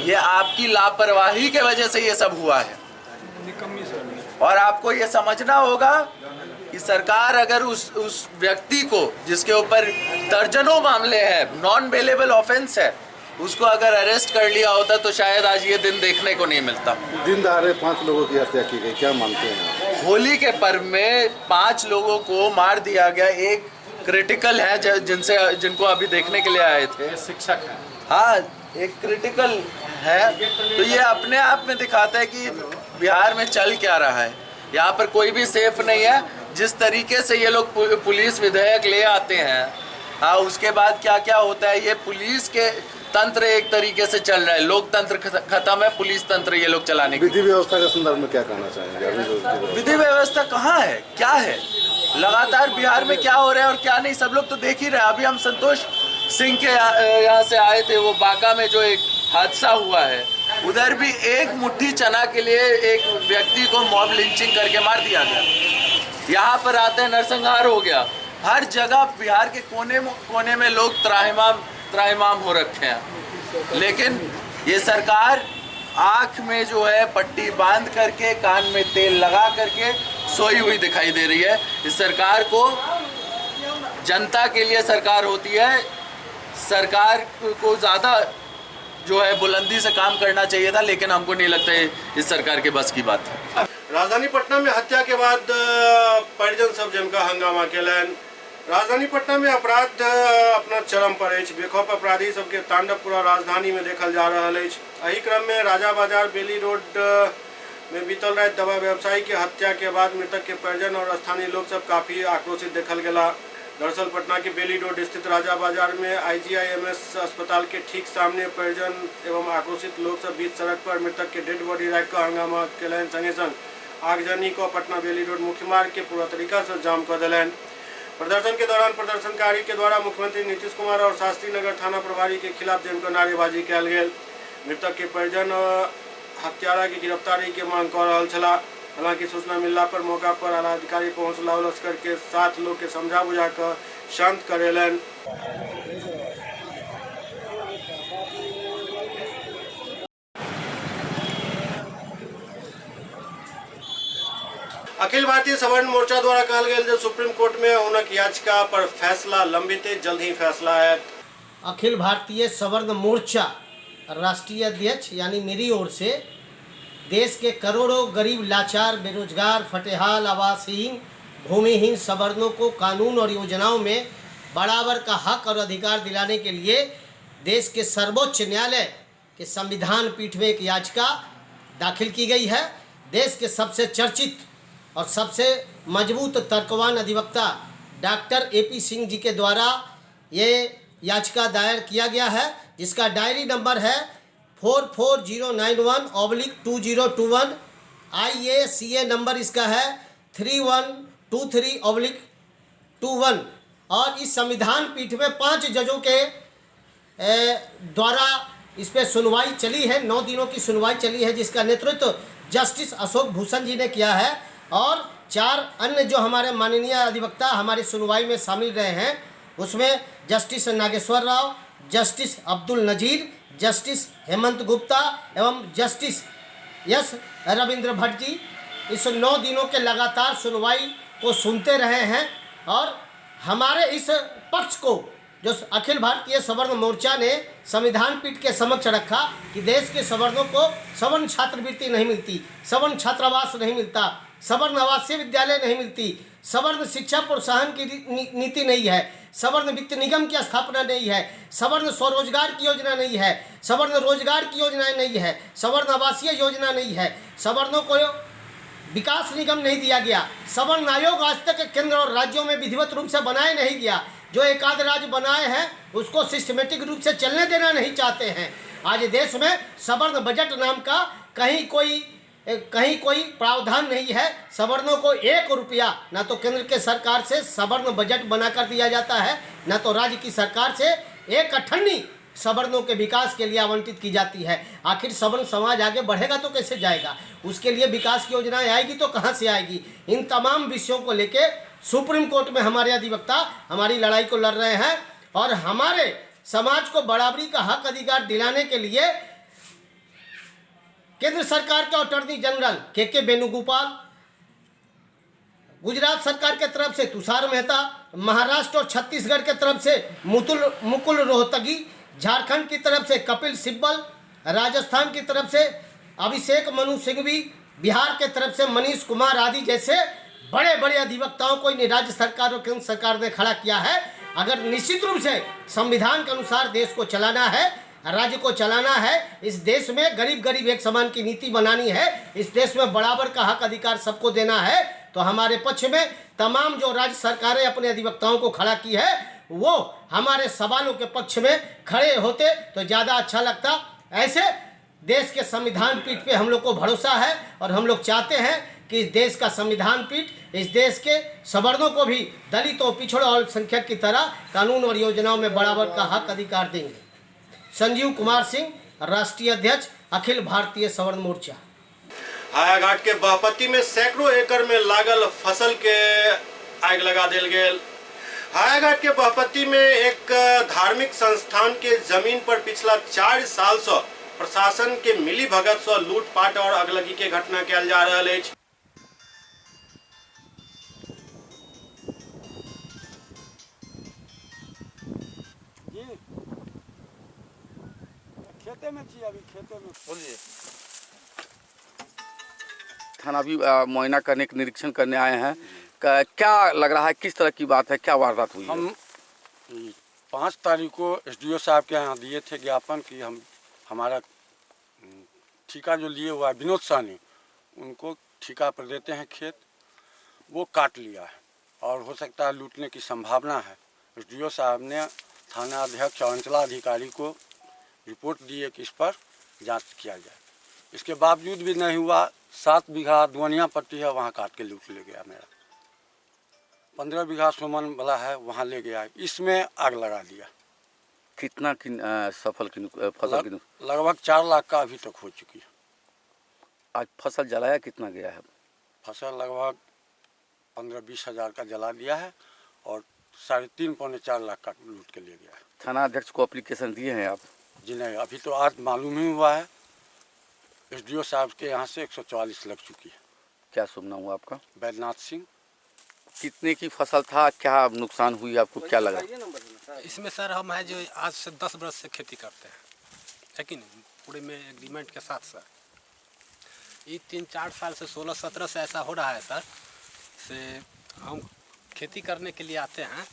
ये आपकी लापरवाही के वजह से ये सब हुआ है। और आपको ये समझना होगा कि सरकार अगर उस व्यक्ति को जिसके ऊपर दर्जनों मामले हैं, नॉन बेलेबल ऑफेंस है, उसको अगर अरेस्ट कर लिया होता तो शायद आज ये दिन देखने को नहीं मिलता। दिन दहाड़े 5 लोगों की हत्या की गई, क्या मानते हैं? होली के पर्व में 5 लोगों को मार दिया गया, एक क्रिटिकल है जिनको अभी देखने के लिए आए थे, शिक्षक है, हाँ एक क्रिटिकल है। तो ये अपने आप में दिखाता है कि बिहार में चल क्या रहा है। यहाँ पर कोई भी सेफ नहीं है। जिस तरीके से ये लोग पुलिस विधेयक ले आते हैं, हाँ उसके बाद क्या क्या होता है, ये पुलिस के तंत्र एक तरीके से चल रहा है, लोकतंत्र खत्म है, पुलिस तंत्र ये लोग चलाने की। विधि व्यवस्था के संदर्भ में क्या कहना चाहेंगे? विधि व्यवस्था कहाँ है, क्या है? लगातार बिहार में क्या हो रहा है और क्या नहीं सब लोग तो देख ही रहे हैं। अभी हम संतोष सिंह के यहाँ से आए थे, वो बांका में जो एक हादसा हुआ है, उधर भी एक मुट्ठी चना के लिए एक व्यक्ति को मॉब लिंचिंग करके मार दिया गया। यहाँ पर आते हैं नरसंहार हो गया। हर जगह बिहार के कोने कोने में लोग त्राहिमाम हो रखे हैं, लेकिन ये सरकार आँख में जो है पट्टी बांध करके, कान में तेल लगा करके सोई हुई दिखाई दे रही है। इस सरकार को, जनता के लिए सरकार होती है, सरकार को ज़्यादा जो है बुलंदी से काम करना चाहिए था, लेकिन हमको नहीं लगता है इस सरकार के बस की बात है। राजधानी पटना में हत्या के बाद परिजन सब जमकर हंगामा केलनि। राजधानी पटना में अपराध अपना चरम पर अछि। बेखौफ अपराधी सबके तांडव पूरा राजधानी में देखल जा रहा अछि। एहि क्रम में राजा बाजार बेली रोड में बीतल राति दवा व्यवसायी के हत्या के बाद मृतक के परिजन और स्थानीय लोग सब काफी आक्रोशित देखल गेला। दरअसल पटना के बेली रोड स्थित राजा बाजार में आईजीआईएमएस अस्पताल के ठीक सामने परिजन एवं आक्रोशित लोग सब बीच सड़क पर मृतक के डेड बॉडी राखि कऽ हंगामा केलनि। संगे संग आगजनी कऽ पटना बेली रोड मुख्य मार्ग के पूरा तरीका से जाम कऽ देलनि। प्रदर्शन के दौरान प्रदर्शनकारी के द्वारा मुख्यमंत्री नीतीश कुमार और शास्त्री नगर थाना प्रभारी के खिलाफ जमकर नारेबाजी कयल गेल। मृतक के परिजन हत्यारा की गिरफ्तारी के मांग कर रहल छलाह। हालांकि सूचना मिलला पर मौका पर आला अधिकारी पहुंचला और लश्कर के साथ लोग के समझा बुझा कर शांत करेलन। अखिल भारतीय सवर्ण मोर्चा द्वारा कहल गेल जे सुप्रीम कोर्ट में हुनक याचिका पर फैसला लंबित है, जल्द ही फैसला आयत। अखिल भारतीय सवर्ण मोर्चा राष्ट्रीय अध्यक्ष यानी मेरी ओर से देश के करोड़ों गरीब, लाचार, बेरोजगार, फटेहाल, आवासहीन, भूमिहीन सवर्णों को कानून और योजनाओं में बराबर का हक और अधिकार दिलाने के लिए देश के सर्वोच्च न्यायालय के संविधान पीठ में एक याचिका दाखिल की गई है। देश के सबसे चर्चित और सबसे मजबूत तर्कवान अधिवक्ता डॉक्टर एपी सिंह जी के द्वारा ये याचिका दायर किया गया है, जिसका डायरी नंबर है 44091/2021। IACA number इसका है 3123/21। और इस संविधान पीठ में 5 जजों के द्वारा इस पर सुनवाई चली है। 9 दिनों की सुनवाई चली है, जिसका नेतृत्व जस्टिस अशोक भूषण जी ने किया है और 4 अन्य जो हमारे माननीय अधिवक्ता हमारी सुनवाई में शामिल रहे हैं, उसमें justice Nageswara Rao, justice Abdul Nazeer, justice Hemant Gupta एवं जस्टिस एस रविंद्र भट्ट जी इस 9 दिनों के लगातार सुनवाई को सुनते रहे हैं। और हमारे इस पक्ष को जो अखिल भारतीय सवर्ण मोर्चा ने संविधान पीठ के समक्ष रखा कि देश के सवर्णों को सवर्ण छात्रवृत्ति नहीं मिलती, सवर्ण छात्रावास नहीं मिलता, सवर्ण आवासीय विद्यालय नहीं मिलती, सवर्ण शिक्षा प्रोत्साहन की नीति नहीं है, सवर्ण वित्त निगम की स्थापना नहीं है, सवर्ण स्वरोजगार की योजना नहीं है, सवर्ण रोजगार की योजनाएं नहीं है, सवर्ण आवासीय योजना नहीं है, सवर्णों को विकास निगम नहीं दिया गया, सवर्ण आयोग आज तक केंद्र और राज्यों में विधिवत रूप से बनाया नहीं गया, जो एकाध राज्य बनाए हैं उसको सिस्टमेटिक रूप से चलने देना नहीं चाहते हैं। आज देश में सवर्ण बजट नाम का कहीं कोई प्रावधान नहीं है। सवर्णों को 1 रुपया ना तो केंद्र के सरकार से सवर्ण बजट बनाकर दिया जाता है, ना तो राज्य की सरकार से 1 अठन्नी सवर्णों के विकास के लिए आवंटित की जाती है। आखिर सवर्ण समाज आगे बढ़ेगा तो कैसे जाएगा, उसके लिए विकास की योजनाएं आएगी तो कहां से आएगी। इन तमाम विषयों को लेके सुप्रीम कोर्ट में हमारे अधिवक्ता हमारी लड़ाई को लड़ रहे हैं और हमारे समाज को बराबरी का हक अधिकार दिलाने के लिए केंद्र सरकार के अटॉर्नी जनरल के वेणुगोपाल, गुजरात सरकार के तरफ से तुषार मेहता, महाराष्ट्र और छत्तीसगढ़ के तरफ से मुकुल रोहतगी, झारखंड की तरफ से कपिल सिब्बल, राजस्थान की तरफ से अभिषेक मनु सिंघवी, बिहार के तरफ से मनीष कुमार आदि जैसे बड़े बड़े अधिवक्ताओं को इन राज्य सरकार और केंद्र सरकार ने खड़ा किया है। अगर निश्चित रूप से संविधान के अनुसार देश को चलाना है, राज्य को चलाना है, इस देश में गरीब गरीब एक समान की नीति बनानी है, इस देश में बराबर का हक अधिकार सबको देना है, तो हमारे पक्ष में तमाम जो राज्य सरकारें अपने अधिवक्ताओं को खड़ा की है वो हमारे सवालों के पक्ष में खड़े होते तो ज़्यादा अच्छा लगता। ऐसे देश के संविधान पीठ पे हम लोग को भरोसा है और हम लोग चाहते हैं कि इस देश का संविधान पीठ इस देश के सवर्णों को भी दलितों, पिछड़ों और अल्पसंख्यक की तरह कानून और योजनाओं में बराबर का हक अधिकार देंगे। संजीव कुमार सिंह, राष्ट्रीय अध्यक्ष, अखिल भारतीय सवर्ण मोर्चा। हायाघाट के बहपत्ती में सैकड़ों एकड़ में लागल फसल के आग लगा देल गेल। हायाघाट के बहपत्ती में एक धार्मिक संस्थान के जमीन पर पिछला 4 साल से प्रशासन के मिली भगत से लूटपाट और अगलगी के घटना कयल जा रहल अछि। खेते में छी, अभी खेते में। बोलिए। थाना भी मुआयना करने के निरीक्षण करने आए हैं, क्या लग रहा है, किस तरह की बात है, क्या वारदात हुई है? हम 5 तारीख को एसडीओ साहब के यहाँ दिए थे ज्ञापन कि हम हमारा ठेका जो लिए हुआ है विनोद साहनी, उनको ठिका पर देते हैं खेत, वो काट लिया है और हो सकता है लूटने की संभावना है। एसडीओ साहब ने थाना अध्यक्ष और अंचलाधिकारी को रिपोर्ट दी है कि इस पर जांच किया जाए। इसके बावजूद भी नहीं हुआ। 7 बीघा दुआनिया पट्टी है, वहाँ काट के लूट ले गया मेरा। 15 बीघा सोमन वाला है, वहाँ ले गया। इसमें आग लगा दिया। कितना फसल की लगभग 4 लाख का अभी तक हो चुकी है। आज फसल जलाया कितना गया है? फसल लगभग 15-20 हज़ार का जला दिया है और 3.5 3.75 लाख का लूट के ले गया है। थाना अध्यक्ष को अप्लीकेशन दिए हैं आप? जी नहीं, अभी तो आज मालूम ही हुआ है। एसडीओ साहब के यहाँ से 144 लग चुकी है। क्या शुभ नाम हुआ आपका? बैद्यनाथ सिंह। कितने की फसल था, क्या नुकसान हुई आपको, क्या लगा? इसमें सर हम है जो आज से 10 बरस से खेती करते हैं, है कि नहीं, पूरे में एग्रीमेंट के साथ सर। ये 3-4 साल से 16-17 से ऐसा हो रहा है सर। से हम खेती करने के लिए आते हैं,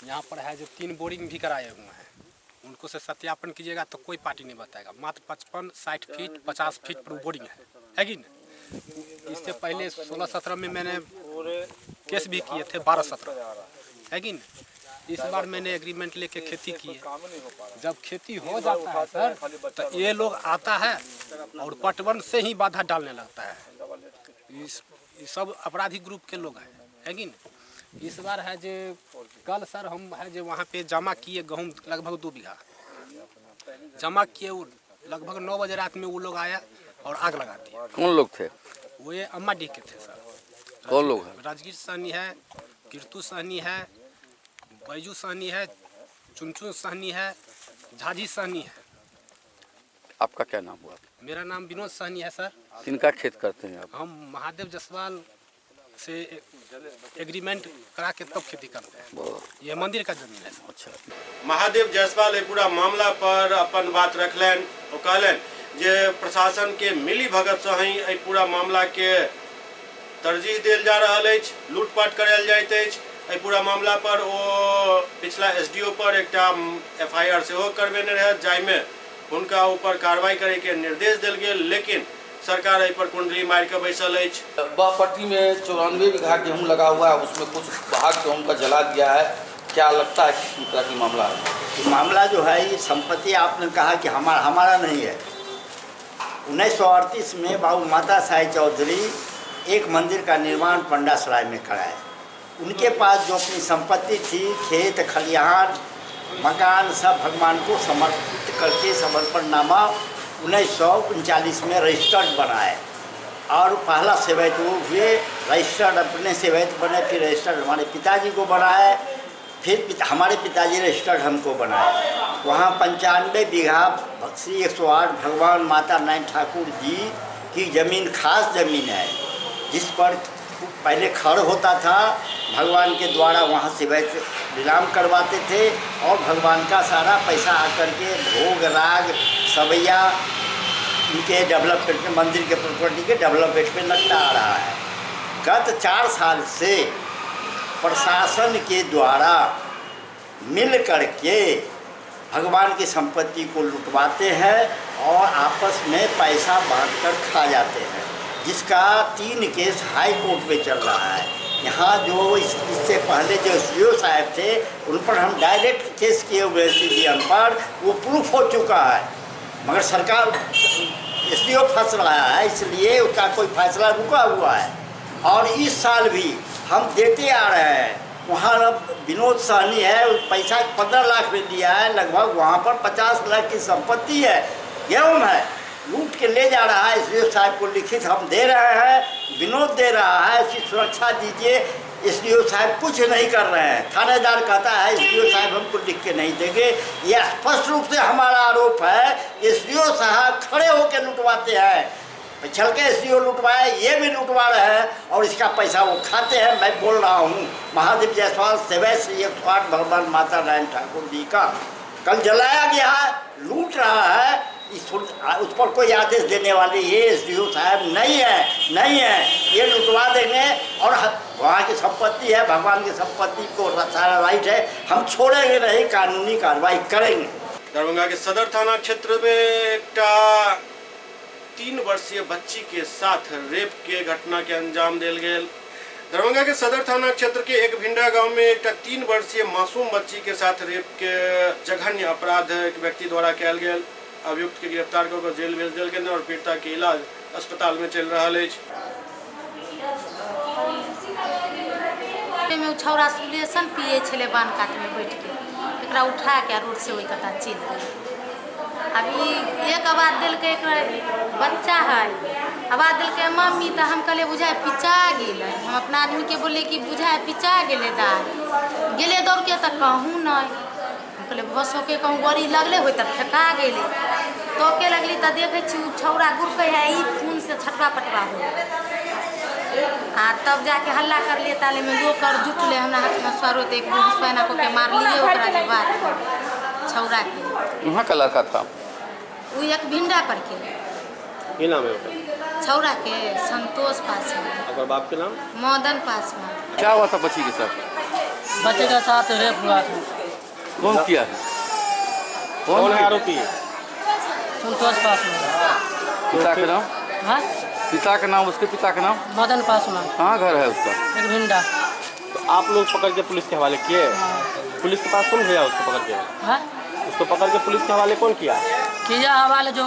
यहाँ पर है जो 3 बोरिंग भी कराए हुए हैं, उनको से सत्यापन कीजिएगा तो कोई पार्टी नहीं बताएगा। मात्र 55-60 फीट 50 फीट पर बोरिंग है कि नहीं। इससे पहले 16-17 में मैंने केस भी किए थे, 12-17, है कि नहीं। इस बार मैंने एग्रीमेंट लेके खेती की है। जब खेती हो जाता है सर तो ये लोग आता है और पटवन से ही बाधा डालने लगता है। इस सब अपराधी ग्रुप के लोग हैं, है कि नहीं। इस बार है जो कल सर हम है जो वहाँ पे जमा किए गेहूँ लगभग 2 बीघा जमा किए, वो लगभग 9 बजे रात में वो लोग आया और आग लगा दिया। कौन लोग थे वो? ये अम्मा डी के थे सर। कौन लोग हैं? राजगीर सहनी है, कीर्तू सहनी है, बैजू सहनी है, चुनचुन सहनी है, झाझी सहनी है। आपका क्या नाम हुआ? मेरा नाम विनोद सहनी है सर। किनका खेत करते हैं आप? हम महादेव जायसवाल से एग्रीमेंट करा के तब खेती करते हैं। ये मंदिर का जमीन है। अच्छा। महादेव जायसवाल पूरा मामला पर अपन बात रखलनि और कहलनि जे प्रशासन के मिली भगत से ही एहि पूरा मामला के तरजीह देल जा रहल अछि, लूटपाट करायल जाइत अछि। एहि पूरा मामला पर ओ पिछला एसडीओ पर एकटा एफआईआर सेहो करबेने रहै, जाहिमे हुनका ऊपर कार्रवाई करे के निर्देश देल गेल, लेकिन सरकार एहि पर कुंडली मारि के बैसल अछि। पट्टी में 94 बीघा गेहूं लगा हुआ है, उसमें कुछ भाग गेहूं का जला दिया है। क्या लगता है किस तरह की मामला है? मामला जो है ये संपत्ति आपने कहा कि हमारा नहीं है। 1938 में बाबू माता साई चौधरी एक मंदिर का निर्माण पंडासराय में कराए। उनके पास जो अपनी संपत्ति थी, खेत खलिहान मकान सब भगवान को समर्पित करके समर्पण नामा 1939 में रजिस्टर्ड बनाए और पहला सेवैत वो हुए, रजिस्टर्ड अपने सेवैत बने, फिर रजिस्टर्ड हमारे पिताजी को बनाए, फिर हमारे पिताजी रजिस्टर्ड हमको बनाए। वहाँ 95 बीघा श्री 108 भगवान माता नारायण ठाकुर जी की ज़मीन खास ज़मीन है, जिस पर पहले खड़ होता था, भगवान के द्वारा वहाँ सेवैत नीलाम करवाते थे और भगवान का सारा पैसा आकर के भोग राग सवैया उनके डेवलपमेंट में, मंदिर के प्रॉपर्टी के डेवलपमेंट में लगता आ रहा है। गत 4 साल से प्रशासन के द्वारा मिल करके भगवान की संपत्ति को लुटवाते हैं और आपस में पैसा बांटकर खा जाते हैं, जिसका 3 केस हाई कोर्ट में चल रहा है। यहाँ जो इससे पहले जो एसडीओ साहब थे उन पर हम डायरेक्ट केस किए हुए सीडीएम पर, वो प्रूफ हो चुका है, मगर सरकार एसडीओ फंस रहा है, इसलिए उसका कोई फैसला रुका हुआ है। और इस साल भी हम देते आ रहे हैं। वहाँ अब विनोद सहनी है, पैसा 15 लाख में दिया है, लगभग वहाँ पर 50 लाख की संपत्ति है, गेहूँ है, लूट के ले जा रहा है। एसडीओ साहब को लिखित हम दे रहे हैं, विनोद दे रहा है, उसकी सुरक्षा दीजिए। एसडीओ साहब कुछ नहीं कर रहे हैं। थानेदार कहता है एसडीओ साहब हमको लिख के नहीं देंगे। यह स्पष्ट रूप से हमारा आरोप है, एसडीओ साहब खड़े होकर लुटवाते हैं, पिछल के एसडीओ लुटवाए, ये भी लुटवा रहे हैं और इसका पैसा वो खाते हैं। मैं बोल रहा हूँ महादेव जायसवाल सेवैत श्री 108 भगवान माता नारायण ठाकुर जी का कल जलाया गया है, लूट रहा है, उस पर कोई आदेश देने वाले ये एसडीओ साहब नहीं है, नहीं है। ये लुटवा देंगे और वहाँ की संपत्ति है, भगवान की संपत्ति को सारा राइट है, हम छोड़ेंगे नहीं, कानूनी कार्रवाई करेंगे। दरभंगा के सदर थाना क्षेत्र में एकटा 3 वर्षीय बच्ची के साथ रेप के घटना के अंजाम देल गेल। दरभंगा के सदर थाना क्षेत्र के एक भिंडा गांव में एक 3 वर्षीय मासूम बच्ची के साथ रेप के जघन्य अपराध एक व्यक्ति द्वारा कयल गेल। अभियुक्त के गिरफ्तार कऽ जेल भेज देल गेल और पीड़िता के इलाज अस्पताल में चल रहा है। में छौड़ा सुलेशन पिए छलै बान कात में बैठ के, एकरा उठा के रोड से ओहि कता चलि गेल। अब ई एक आवाज देलकै, एकरा बच्चा है, आवाज देलकै मम्मी, तऽ हम कहलियै बुझाइ पिचा गेलै। हम अपना आदमी के बोललियै कि बुझाइ पिचा गेलै, दाइ गेलै दौड़ के तऽ कहूँ नहि। हम कहलियै भऽ सकै कहूँ गड़ी लगले होय तऽ फेका गेलै। तोके लगली तऽ देखै छी ओ छौड़ा गुड़कै है, ई खून से छटवा पटवा हो। आ तब जाके हल्ला करलियै, ताले में लोग और जुटले, हमरा हाथ में हँसुआ तो एक दू हँसुआ एना कऽ के मारलियै ओकरा जे बात छौड़ा के। वहाँ का लड़का था वो एक भिंडा पर के। की नाम है ओकर? छौड़ा के संतोष पासवान। ओकर बाप के नाम? मदन पासवान। क्या हुआ था बच्ची के साथ? बच्चे के साथ रेप हुआ था। कौन किया है? कौन है आरोपी? संतोष पासवान। पिता के नाम? हाँ, पिता के नाम, उसके पिता के नाम? मदन पासवान। कहाँ घर है उसका? एक भिंडा। तो आप लोग पकड़ के पुलिस के हवाले किए? पुलिस के पास कौन भेजा उसको पकड़ के? हाँ, उसको पकड़ के पुलिस के हवाले कौन किया? किया हवाले जो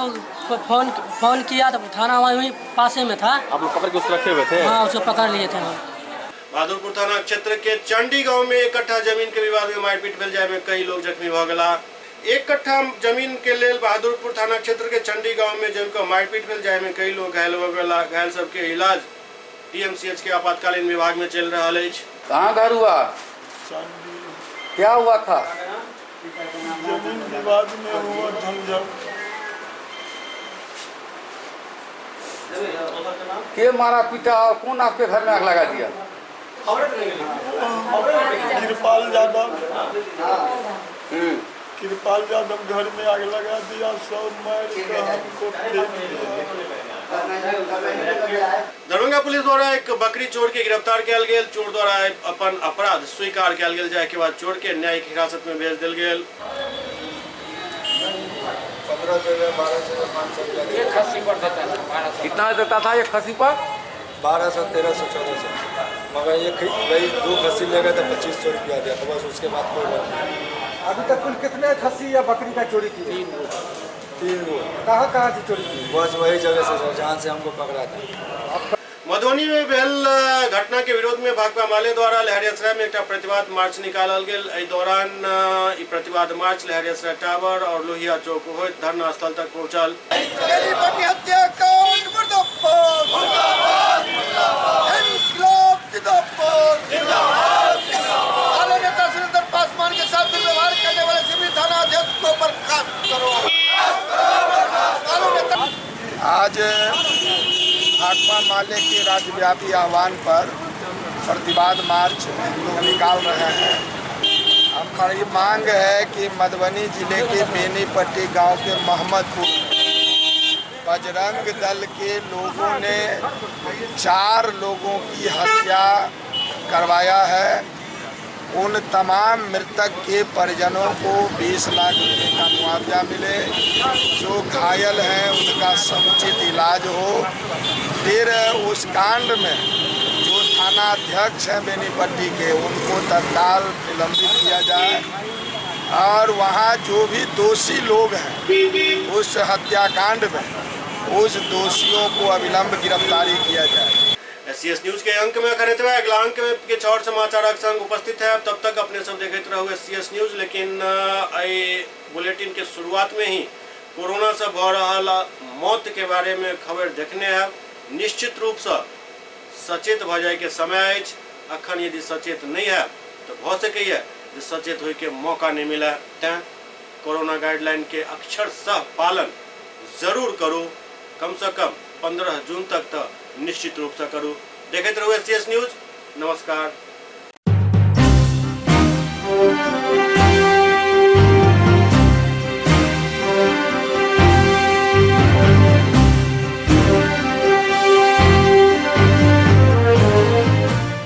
फोन किया तो थाना वहीं पासे में था। आप लोग पकड़ के उसको रखे हुए थे? हाँ, उसको पकड़ लिए थे हम। बहादुरपुर थाना क्षेत्र के चंडी गांव में एक कट्ठा जमीन के विवाद में मारपीट भेल, जाय में कई लोग जख्मी भ गेला। एक कट्ठा जमीन के लेल बहादुरपुर थाना क्षेत्र के चंडी गांव में जमकर मारपीट भेल, जाय में कई लोग घायल हो गेला। घायल सबके इलाज डीएमसीएच के आपातकालीन विभाग में चल रहा है। कहाँ घर हुआ? क्या हुआ था? जमीन विवाद में हुआ झंझट। के मारा पीटा और कौन आपके घर में आग लगा दिया? कृपाल यादव। कृपाल यादव घर में आग लगा दिया, सब मार के हमको फेंक दिया। दरभंगा पुलिस द्वारा एक बकरी चोर के गिरफ्तार कयल गेल। चोर द्वारा अपन अपराध स्वीकार कयल गेल, जाय के बाद चोर के न्यायिक हिरासत में भेज देल गेल। 1500 1200 500 एक खस्सी पर देता था। कितना देता था एक खस्सी पर? 1200 1300 1400। मगर ये भाई 2 खस्सी ले गए तो 2500 रुपया दिया था, बस उसके बाद कोई बात नहीं। अभी तक कुल कितने खस्सी या बकरी का चोरी की? 3 गो। कहाँ कहाँ से चोरी की? बस वही जगह से जहाँ से हमको पकड़ा था। मधुबनी में भेल घटना के विरोध में भाकपा माले द्वारा लहरियासराय में एक प्रतिवाद मार्च निकालल गेल। एहि दौरान ई प्रतिवाद मार्च लहरियासराय टावर और लोहिया चौक होइत धरना स्थल तक पहुंचल। पासवान के साथ दुर्व्यवहार करने वाले सिमरी थाना अध्यक्ष को बर्खास्त करो। आज भाकपा माले के राज्यव्यापी आह्वान पर प्रतिवाद मार्च हम लोग निकाल रहे हैं। हमारी मांग है कि मधुबनी जिले के बेनीपट्टी गांव के मोहम्मदपुर बजरंग दल के लोगों ने 4 लोगों की हत्या करवाया है। उन तमाम मृतक के परिजनों को 20 लाख रुपए का मुआवजा मिले, जो घायल हैं उनका समुचित इलाज हो। फिर उस कांड में जो थाना अध्यक्ष हैं बेनीपट्टी के, उनको तत्काल निलंबित किया जाए और वहाँ जो भी दोषी लोग हैं उस हत्याकांड में, उस दोषियों को अविलंब गिरफ्तारी किया जाए। एससीएस न्यूज के अंक में खड़े थे, अगला अंक में किछु और समाचारक संग उपस्थित है। तब तक अपने सब देखते रहू एससीएस न्यूज। लेकिन एहि बुलेटिन के शुरुआत में ही कोरोना से भ रहा मौत के बारे में खबर देखने है। निश्चित रूप से सचेत भ जाय के समय अछि। अखन यदि सचेत नहीं है तो भ सकैए जे सचेत होय के मौका नहीं मिले। तें कोरोना गाइडलाइन के अक्षरशः पालन जरूर करू, कम से कम 15 जून तक तो निश्चित रूप से करू। देखते रहू एससीएस न्यूज। नमस्कार।